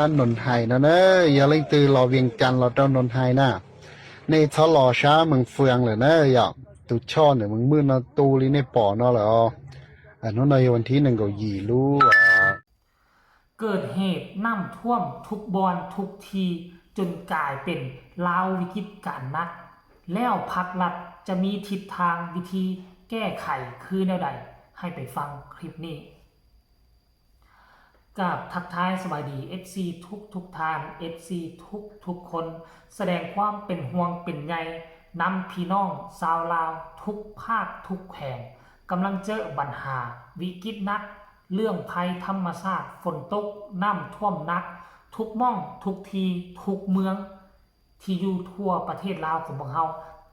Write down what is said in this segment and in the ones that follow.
ນນົນໄຮນະເນີ ຢ່າເລັ່ງຕື່ນ ລໍວຽງຈັນ ລໍເຕົ້ານົນໄຮນະ ເນຊອລລໍຊາເມືອງເຟືອງເລີຍເນີ ຢາກຕູຊ່ອນເນີ ເມືອງໝື່ນເນາະ ຕູລີເນປອນເນາະ ແລ້ວອັນນັ້ນໃນວັນທີໜຶ່ງກໍຢີລູ ເກີດເຫດນ້ຳຖ້ວມທຸກບ່ອນທຸກທີ່ ຈົນກາຍເປັນລາວວິກິດການໜັກ ແລ້ວພັກລັດຈະມີທິດທາງວິທີແກ້ໄຂຄືແນວໃດ? ໃຫ້ໄປຟັງຄລິບນີ້. ກາບທັກທາຍສະບາຍດີ ເອັຟຊີ ທຸກໆທ່ານ ເອັຟຊີ ທຸກໆຄົນ ສະແດງຄວາມເປັນຫ່ວງເປັນໃຍນຳພີ່ນ້ອງຊາວລາວທຸກພາກທຸກແຂວງ ກຳລັງເຈີບັນຫາວິກິດໜັກ ເລື່ອງໄພທຳມະຊາດ ຝົນຕົກ ນ້ຳຖ້ວມໜັກ ທຸກໝ່ອງທຸກທີ່ ທຸກເມືອງ ທີ່ຢູ່ທົ່ວປະເທດລາວຂອງພວກເຮົາ,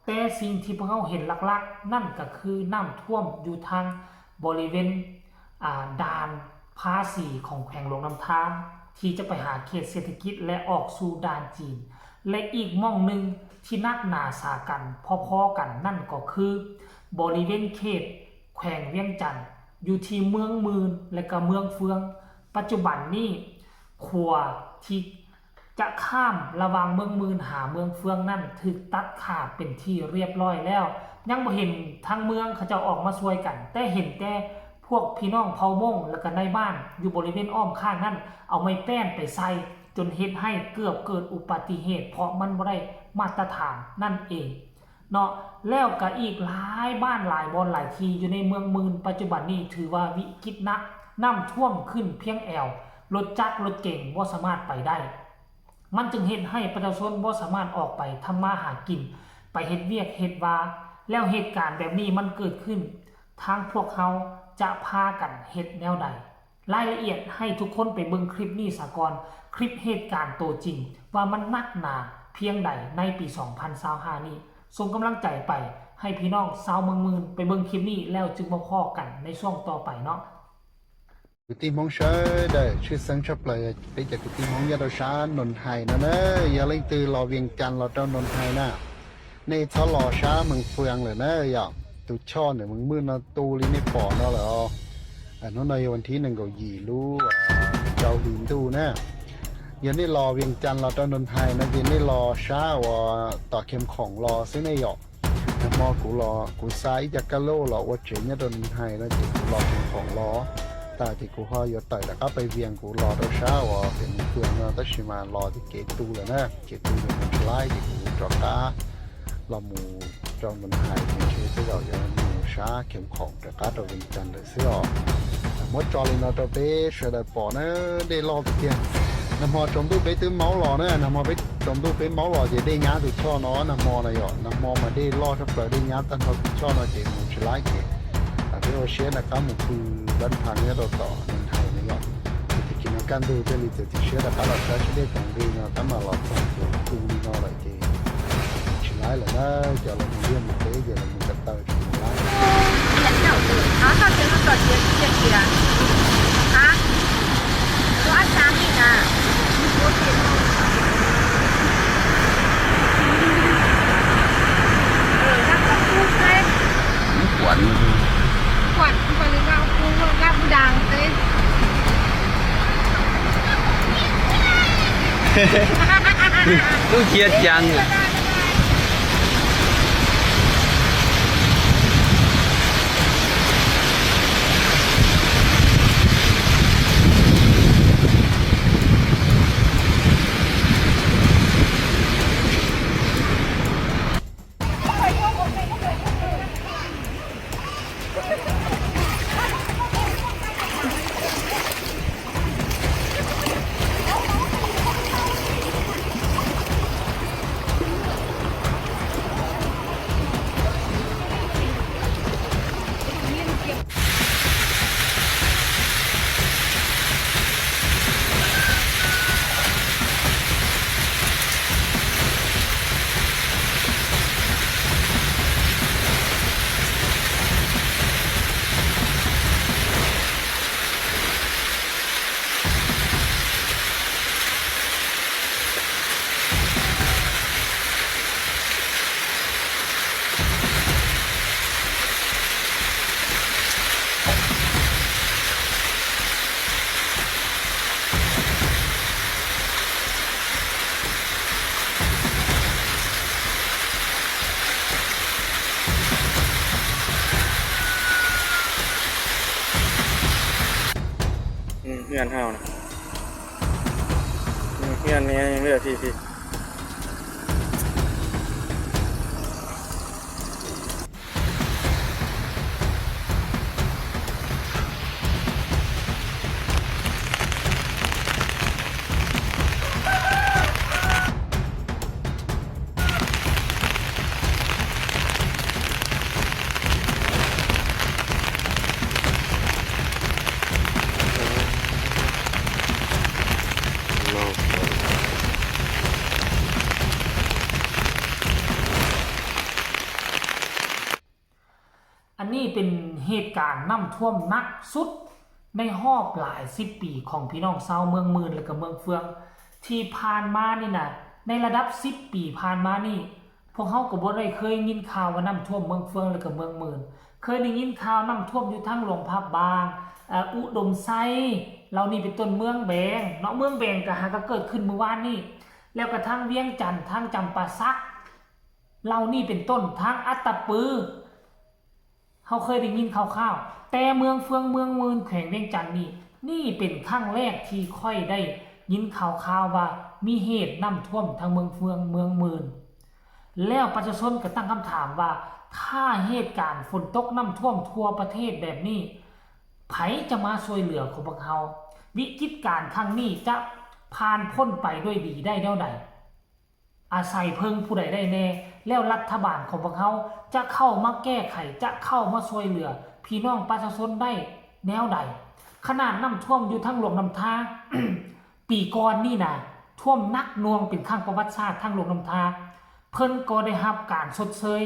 ແຕ່ສິ່ງທີ່ພວກເຮົາເຫັນຫຼັກໆ ນັ້ນກໍຄືນ້ຳຖ້ວມຢູ່ທາງບໍລິເວນ ອ່າ ດ່ານພາສີຂອງແຂວງຫຼວງນ້ຳທາ ທີ່ຈະໄປຫາເຂດເສດຖະກິດ ແລະ ອອກສູ່ດ່ານຈີນ ແລະ ອີກໝ່ອງໜຶ່ງທີ່ໜັກໜາສາກັນພໍໆກັນ ນັ້ນກໍຄືບໍລິເວນເຂດແຂວງວຽງຈັນ ຢູ່ທີ່ເມືອງໝື່ນ ແລະ ກໍເມືອງເຟືອງ. ປັດຈຸບັນນີ້ ຂົວທີ່ ຈະຂ້າມລະຫວ່າງເມືອງໝື່ນຫາເມືອງເຟືອງນັ້ນ ຖືກຕັດຂາດເປັນທີ່ຮຽບຮ້ອຍແລ້ວ. ຍັງບໍ່ເຫັນທາງເມືອງເຂົາເຈົ້າອອກມາຊ່ວຍກັນ, ແຕ່ເຫັນແຕ່ພວກພີ່ນ້ອງເຜົ່າມົ້ງ ແລະ ກະນາຍບ້ານຢູ່ບໍລິເວນອ້ອມຂ້າງນັ້ນ ເອົາໄມ້ແປ້ນໄປໃສ່ ຈົນເຮັດໃຫ້ເກືອບເກີດອຸບັດຕິເຫດ ເພາະມັນບໍ່ໄດ້ມາດຕະຖານນັ້ນເອງ. ເນາະ ແລ້ວກະອີກຫຼາຍບ້ານຫຼາຍບ່ອນຫຼາຍທີ່ຢູ່ໃນເມືອງໝື່ນ ປັດຈຸບັນນີ້ຖືວ່າວິກິດໜັກ, ນ້ຳຖ້ວມຂຶ້ນພຽງແອວ, ລົດຈັກລົດເກັງບໍ່ສາມາດໄປໄດ້. ມັນຈຶ່ງເຮັດໃຫ້ປະຊາຊົນບໍ່ສາມາດອອກໄປທຳມາຫາກິນ, ໄປເຮັດວຽກເຮັດວາ, ແລ້ວເຫດການແບບນີ້ມັນເກີດຂຶ້ນ, ທາງພວກເຮົາຈະພາກັນເຮັດແນວໃດ? ລາຍລະອຽດໃຫ້ທຸກຄົນໄປເບິ່ງຄລິບນີ້ສາກ່ອນ, ຄລິບເຫດການໂຕຈິງ ວ່າມັນໜັກໜາພຽງໃດໃນປີສອງພັນຊາວຫ້ານີ້. ສົ່ງກຳລັງໃຈໄປໃຫ້ພີ່ນ້ອງຊາວເມືອງໝື່ນໄປເບິ່ງຄລິບນີ້ ແລ້ວຈຶ່ງມາພໍ້ກັນໃນຊ່ວງຕໍ່ໄປເນາະ. ກະຕິມອງເຊີເດີ ຊື່ເຊິ່ງຊະເປີ ເປັນຈາກກະຕິມອງຍາດໂດຊານນົນໄຮນະເນີ ຢ່າເລັ່ງຕື່ນ ລໍວຽງຈັນ ລໍເຕົ້ານົນໄຮນະ ເນຊອລລໍຊາເມືອງເຟືອງເລີຍເນີ ຢາກ ຕູຊ່ອນເນີ ເມືອງໝື່ນເນາະ ຕູລີເນປອນເນາະ ແລ້ວອັນນັ້ນໃນວັນທີໜຶ່ງກໍຢີລູ ເຈົ້າລີນດູນະ ຢານີ້ລໍວຽງຈັນ ລໍເຕົ້ານົນໄຮນະ ຢານີ້ລໍຊາ ວ່າຕໍ່ເຂັມຂອງລໍ ເຊິ່ງໃນຢອກ ນະມໍ ກູລໍ ກູຊາ ອີຈາກາໂລ ລໍ ອວດເຈຍະ ໂດນໄຮນະ ເຈ ກູລໍເຂັມຂອງລໍ ຕາເຈ ກູຮໍ ຢອດໄຕ ແລ້ວກໍໄປວຽງ ກູລໍໂດຊາ ວ່າເປັນເພື່ອນເນາະ ຕະຊິມາລໍ ເຈ ເກຕູ ແລ້ວນະ ເກຕູ ເປັນຄົນຊະລາຍ ເຈ ກູຈອກາ ລໍໝູ ຈອງໂດນໄຮ ເຈ ເຊເຈົ້າ ຢາໝູຊາ ເຂັມຂອງ ຈອກາ ໂຕວຽງຈັນ ເລີຍ ເສຍອອກ ໝົດຈອລີເນາະ ໂຕເປ ເຊດາປອນເອີ ໄດ້ລໍໄປຕຽງ ນະມໍ ຈົມດູເປ ຕື່ມເມົາຫຼໍ່ເນາະ ນະມໍ ເປ ຈົມດູເປ ເມົາຫຼໍ່ ເຈ ໄດ້ຍາຕຸຊໍ້ເນາະ ນະມໍ ນະຢໍ ນະມໍ ມາໄດ້ລໍ ຊະເປີ ໄດ້ຍາຕັນ ເທົ່າຕຸຊໍ້ເນາະ ເຈ ໝູຊະລາຍ ເຈ ອາ ເປ ໂອເຊຍ ນະກາ ໝູປື ບັນພັນ ເນຍ ໂຕຕໍ່ ໜຶ່ງໄທ ນະຢໍ ເຈ ກິນນຳກັນດູ ເຈ ລີ ເຈ ເຊຍ ນະກາ ຫຼອດຊາ ເຊເດ ຂອງດີເນາະ ຕາມມາຫຼອດຊາ ເຈ ຕູ ນະຢໍ ເຈ ຊິຫຼາຍແລ້ວນະ ຈະລະມີເລື່ອງເຕ ຈະລະມີກະເຕີ ເອີ ເຈັດເກົ້າ ເອີ ເອົາ ເກົ້າເຈັດ ເກົ້າເຈັດ ເຈັດເຈັດ ຮະ ໂລອັນສາມນີ້ນະ ໂອເຄ ເອີ ຍັງຕ້ອງປູກເລີຍ ມັນຂວັນ ຂວັນ ຂວັນ ຫຼືວ່າປູກ ລາບດາງເລີຍ. ລູກເຄຍດຈັ່ງ. ເຮົານະ ເຮືອນນີ້ຍັງເຫຼືອທີ່ ທີ່ ອັນນີ້ເປັນເຫດການນ້ຳຖ້ວມໜັກສຸດໃນຮອບຫຼາຍສິບປີຂອງພີ່ນ້ອງຊາວເມືອງໝື່ນ ແລະ ກະເມືອງເຟືອງ ທີ່ຜ່ານມານີ້ນະ ໃນລະດັບສິບປີຜ່ານມານີ້ ພວກເຮົາກໍບໍ່ໄດ້ເຄີຍຍິນຂ່າວວ່ານ້ຳຖ້ວມເມືອງເຟືອງ ແລະ ກະເມືອງໝື່ນ. ເຄີຍໄດ້ຍິນຂ່າວນ້ຳຖ້ວມຢູ່ທາງຫຼວງພະບາງ, ເອີ ອຸດົມໄຊ ເຫຼົ່ານີ້ເປັນຕົ້ນ, ເມືອງແບງເນາະ, ເມືອງແບງກະຫາກະເກີດຂຶ້ນມື້ວານນີ້, ແລ້ວກະທາງວຽງຈັນ, ທາງຈຳປາສັກ ເຫຼົ່ານີ້ເປັນຕົ້ນ, ທາງອັດຕະປື ເຮົາເຄີຍໄດ້ຍິນຂ່າວໆ, ແຕ່ເມືອງເຟືອງ ເມືອງໝື່ນ ແຂວງວຽງຈັນນີ້, ນີ້ເປັນຄັ້ງແລກທີ່ຂ້ອຍໄດ້ຍິນຂ່າວໆວ່າມີເຫດນ້ຳຖ້ວມທາງເມືອງເຟືອງ ເມືອງໝື່ນ. ແລ້ວປະຊາຊົນກໍຕັ້ງຄຳຖາມວ່າ ຖ້າເຫດການຝົນຕົກນ້ຳຖ້ວມທົ່ວປະເທດແບບນີ້, ໃຜຈະມາຊ່ວຍເຫຼືອຂອງພວກເຮົາ? ວິກິດການຄັ້ງນີ້ຈະຜ່ານພົ້ນໄປດ້ວຍດີໄດ້ແນວໃດ? ອາໄສເພິ່ງຜູ້ໃດໄດ້ແນ່? ແລ້ວລັດຖະບານຂອງພວກເຮົາຈະເຂົ້າມາແກ້ໄຂ, ຈະເຂົ້າມາຊ່ວຍເຫຼືອພີ່ນ້ອງປະຊາຊົນໄດ້ແນວໃດ? ຂະໜາດນ້ຳຖ້ວມຢູ່ທາງຫຼວງນ້ຳທາ ປີກ່ອນນີ້ນະ ຖ້ວມໜັກໜ່ວງເປັນຄັ້ງປະຫວັດສາດທາງຫຼວງນ້ຳທາ, ເພິ່ນກໍໄດ້ຮັບການຊົດເຊີຍ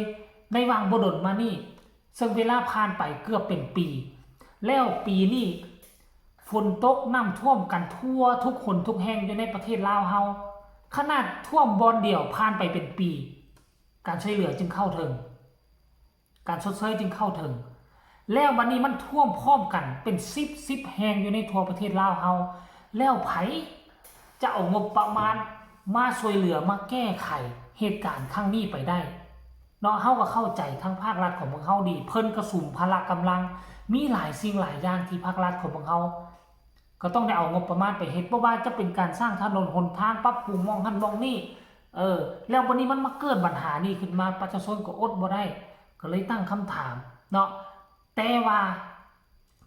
ໃນຫວ່າງບໍ່ດົນມານີ້. ເຊິ່ງເວລາຜ່ານໄປເກືອບເປັນປີ ແລ້ວປີນີ້ຝົນຕົກນ້ຳຖ້ວມກັນທົ່ວທຸກຄົນທຸກແຫ່ງຢູ່ໃນປະເທດລາວເຮົາ, ຂະໜາດຖ້ວມບ່ອນດຽວຜ່ານໄປເປັນປີ ການຊ່ວຍເຫຼືອຈຶ່ງເຂົ້າເຖິງ, ການຊົດເຊີຍຈຶ່ງເຂົ້າເຖິງ, ແລ້ວບັດນີ້ມັນຖ້ວມພ້ອມກັນເປັນສິບສິບແຫ່ງຢູ່ໃນທົ່ວປະເທດລາວເຮົາ, ແລ້ວໃຜຈະເອົາງົບປະມານມາຊ່ວຍເຫຼືອ ມາແກ້ໄຂເຫດການຄັ້ງນີ້ໄປໄດ້? ເນາະ ເຮົາກໍເຂົ້າໃຈທາງພາກລັດຂອງພວກເຮົາດີ, ເພິ່ນກະສຸມພະລະກຳລັງ, ມີຫຼາຍສິ່ງຫຼາຍຢ່າງທີ່ພາກລັດຂອງພວກເຮົາກໍຕ້ອງໄດ້ເອົາງົບປະມານໄປເຮັດ, ບໍ່ວ່າຈະເປັນການສ້າງຖະໜົນຫົນທາງ, ປັບປຸງໝ່ອງຫັ້ນໝ່ອງນີ້, ເອີ ແລ້ວບັດນີ້ມັນມາເກີດບັນຫານີ້ຂຶ້ນມາ, ປະຊາຊົນກໍອົດບໍ່ໄດ້, ກໍເລີຍຕັ້ງຄຳຖາມເນາະ. ແຕ່ວ່າ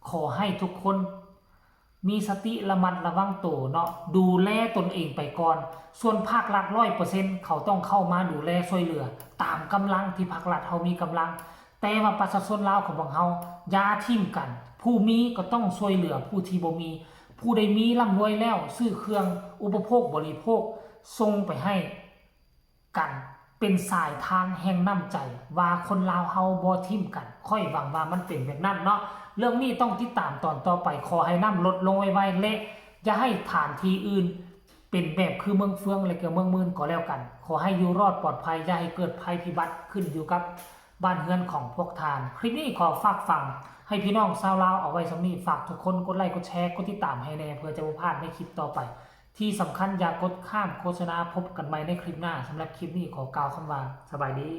ຂໍໃຫ້ທຸກຄົນ ມີສະຕິລະມັດລະວັງໂຕເນາະ, ດູແລຕົນເອງໄປກ່ອນ. ສ່ວນພາກລັດຮ້ອຍເປີເຊັນ ເຂົາຕ້ອງເຂົ້າມາດູແລຊ່ວຍເຫຼືອຕາມກຳລັງທີ່ພາກລັດເຮົາມີກຳລັງ, ແຕ່ວ່າປະຊາຊົນລາວຂອງພວກເຮົາຢ່າຖິ້ມກັນ, ຜູ້ມີກໍຕ້ອງຊ່ວຍເຫຼືອຜູ້ທີ່ບໍ່ມີ, ຜູ້ໃດມີລ່ຳລວຍແລ້ວ ຊື້ເຄື່ອງອຸປະໂພກບໍລິໂພກສົ່ງໄປໃຫ້ ກັນເປັນສາຍທານແຫ່ງນ້ຳໃຈ ວ່າຄົນລາວເຮົາບໍ່ຖິ້ມກັນ. ຂ້ອຍຫວັງວ່າມັນເປັນແບບນັ້ນເນາະ. ເລື່ອງນີ້ຕ້ອງຕິດຕາມຕອນຕໍ່ໄປ. ຂໍໃຫ້ນ້ຳລົດລົງໄວໆ ແລະ ຢ່າໃຫ້ຖານທີ່ອື່ນເປັນແບບຄືເມືອງເຟືອງ ແລະ ກໍເມືອງໝື່ນກໍແລ້ວກັນ. ຂໍໃຫ້ຢູ່ລອດປອດໄພ, ຢ່າໃຫ້ເກີດໄພພິບັດຂຶ້ນຢູ່ກັບບ້ານເຮືອນຂອງພວກທ່ານ. ຄລິບນີ້ຂໍຝາກຝັງໃຫ້ພີ່ນ້ອງຊາວລາວເອົາໄວ້ສ່ຳນີ້. ຝາກທຸກຄົນກົດໄລ ກົດແຊ ກົດຕິດຕາມໃຫ້ແດ່ ເພື່ອຈະບໍ່ພາດໃນຄລິບຕໍ່ໄປ. ທີ່ສຳຄັນຢ່າກົດຂ້າມໂຄສະນາ. ພົບກັນໃໝ່ໃນຄລິບໜ້າ. ສຳລັບຄລິບນີ້ຂໍກ່າວຄຳວ່າ ສະບາຍດີ.